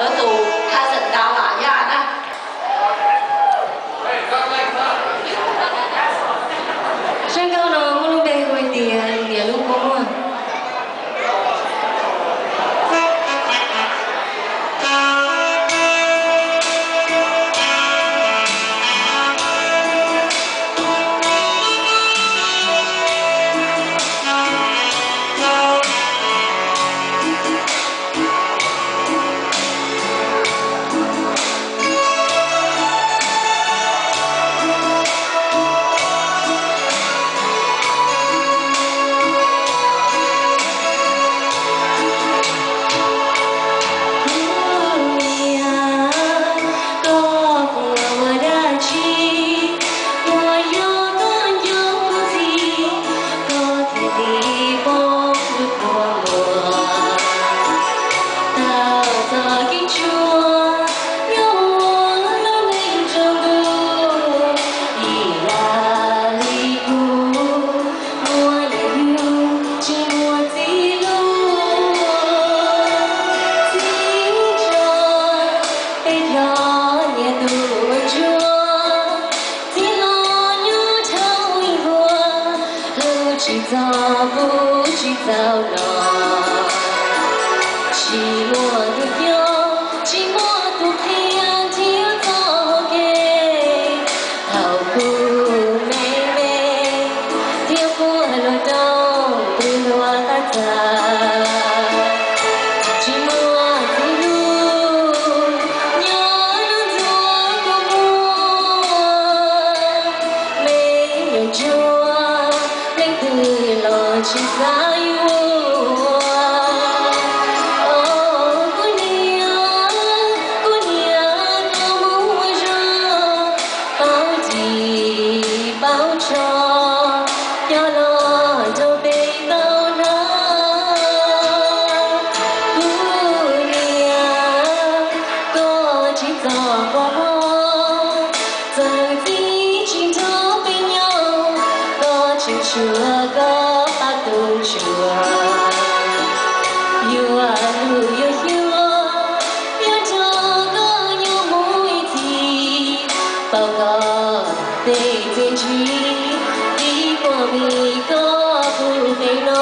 Tus cousin ntawd los yog na. Sab nkauj no muaj lub npe hu hais tias niam lub kua muag. Kuv niam, koj quaj ua dab tsi? Puas yog koj nco kuv txiv, koj thiaj li poob lub kua muag? Tau txog kev tshuav nyob ua lub neej tsaus ntuj, ib yam li kuv muaj niam yug tsis muaj txiv lub. Txiv tso peb cov niam tub ua ntsuag, txiv hlob nyob dhau ib vuag, hlub tsis txog puv tsis txaus los, tsis muaj tus coj, tsis muaj tus qhia nrhiav txoj kev. Thaum kuv me me thiab quaj luag rooj pw luag qab txag, tsis muaj txiv hlub nyob nruab ntxuav kua muag. Me nyuam ntsuag, leej twg los tsis xav yuav. Os kuv niam, kuv niam, koj mus ua zog, paub ris paub tsho, coj los rau peb tau hnov. Kuv niam, koj tsis txhob quaj mog, txawm txiv tsis nrog peb nyob, koj tseem tshuav koj pab tu ntsuag. Yuav hlub yuav xyuas, yuav nrog koj nyob mus ib txhis, pauv koj tej txiaj ntsig, ib puas mis koj puv peb no.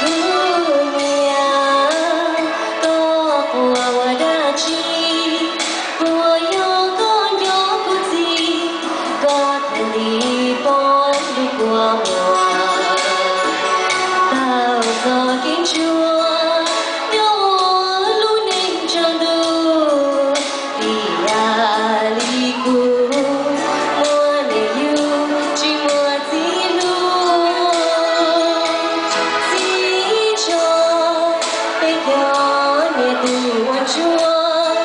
Kuv niam, koj quaj ua dab tsi? Puas yog koj nco kuv txiv, koj thiaj li poob lub kua muag? Tau txog kev ntsuag nyob ua lub neej tsaus ntuj, ib yam li kuv muaj niam yug tsis muaj txiv hlub. Txiv tso peb cov niam tub ua ntsuag,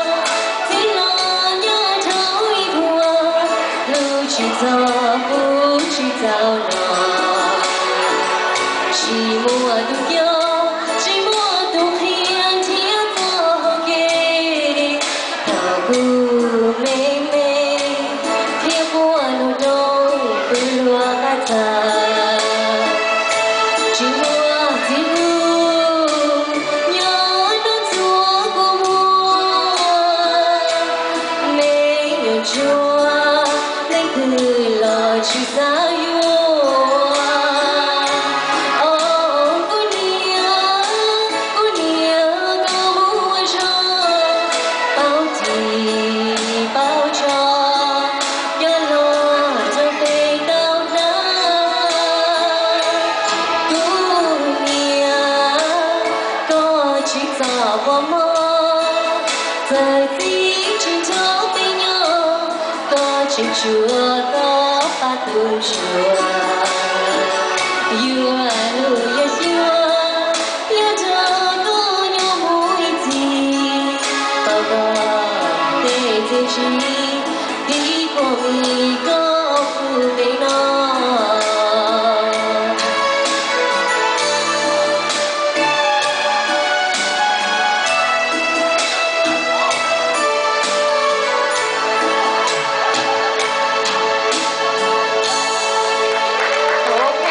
txiv hlob nyob dhau ib vuag, hlub tsis txog puv tsis txaus los, tsis muaj tus coj, tsis muaj tus qhia nrhiav txoj hau kev. Thaum kuv me me thiab quaj luag rooj pw luag qab txag, tsis muaj txiv hlub nyob nruab ntxuav kua muag. Me nyuam ntsuag, leej twg los tsis xav yuav. Os kuv niam, kuv niam, koj mus ua zog, paub ris paub tsho, coj los rau peb tau hnov. Kuv niam, koj tsis txhob quaj mog, txawm txiv tsis nrog peb nyob, koj tseem tshuav koj pab tu ntsuag. Yuav hlub yuav xyuas, yuav nrog koj nyob mus ib txhis, pauv koj tej txiaj Tsis tiv kuv ib koj tus pem no. Ok,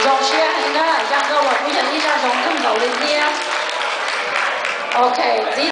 zoo siab heev na, zaj nkauj los kuj yog ib zaj zoo kawg nkaus li thiab. Ok, txiv